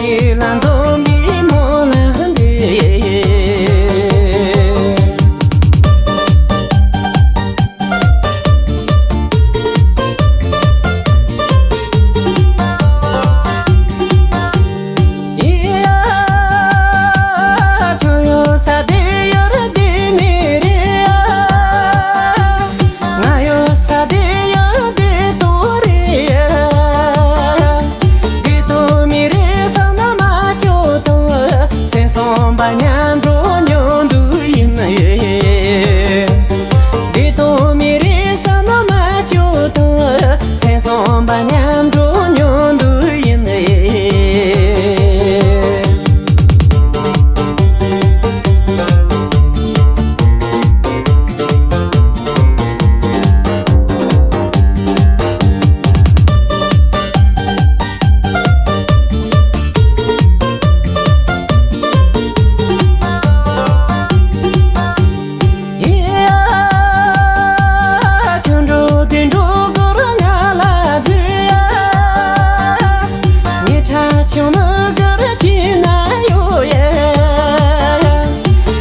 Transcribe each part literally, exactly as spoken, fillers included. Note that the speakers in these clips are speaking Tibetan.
ལ་འཛོམས་པའི་མོ་ལ་འདི། ཁྱོད་ཡོད་ས་དེ་ཡུལ་དེ་མི་རེད། ང་ཡོད་ས་དེ་ཡུལ་དེ་དོ་རེད། དེ་དོ་མི་རེད་བསམ་ན་མ་ཁྱོད་དང་སེམས་སོང་པ་མཉམ་འགྲོ་མྱོང་འདུག་ཡིན། དེ་དོ་མི་རེད་བསམ་ན་མ་ཁྱོད་དང་སེམས་སོང་པ་མཉམ་འགྲོ་མྱོང་འདུག་ཡིན། ཡ། ཆུ་འགྲོ་དུས་འགྲོ་གོར་ང་ལ་འཛུལ་ཡ། ཉི་ཁྲ་ཆུང་མ་གར་ཅི་ན་ཡོད་ཡ།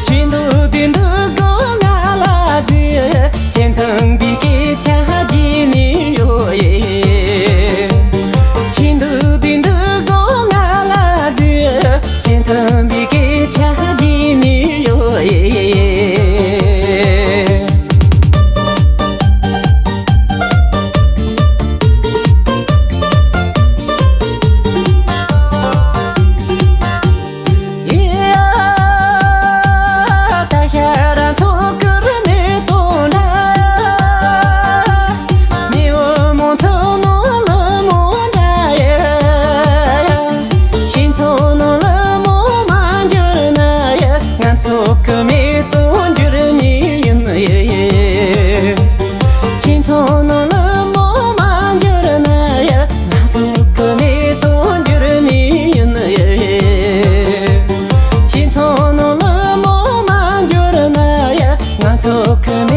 ཆེ་འདུག་དེ་འདུག་གོ་ང་ལ་འཛུལ་ཡ། ཤེས་ཐུང་པའི་སྐད་ཆ་བརྗེད་ནས་ཡོད་ཡ། ཆེ་འདུག་དེ་འདུག་གོ་ང་ལ་འཛུལ་ཡ། ཤེས་ཐུང་པའི་སྐད་ཆ་བརྗེད་ནས་ཡོད་ཡ། ཡ། ད་ཤར་མཚོ་ཁུར་མེ་ཏོག་འདྲ། མི་འོ་མོ་མཚོ་ནང་ལ་མོ་འདྲ་ཡ། ཁྱེད་མཚོ་ནང་ལ་མོ་མ་འགྱུར་ན་ཡ། ང་མཚོ་ཁུར་མེ་ཏོག་འགྱུར་ནི་ཡིན་ཡ། ཁྱེད་མཚོ་ནང་ལ་མོ་མ་འགྱུར་ན་ཡ། ང་མཚོ་ཁུར་མེ་ཏོག་འགྱུར་ནི་ཡིན་ཡ། ཁྱེད་མཚོ་ནང་ལ་མོ་མ་འགྱུར་ན་ཡ། ང་མཚོ་ཁུར་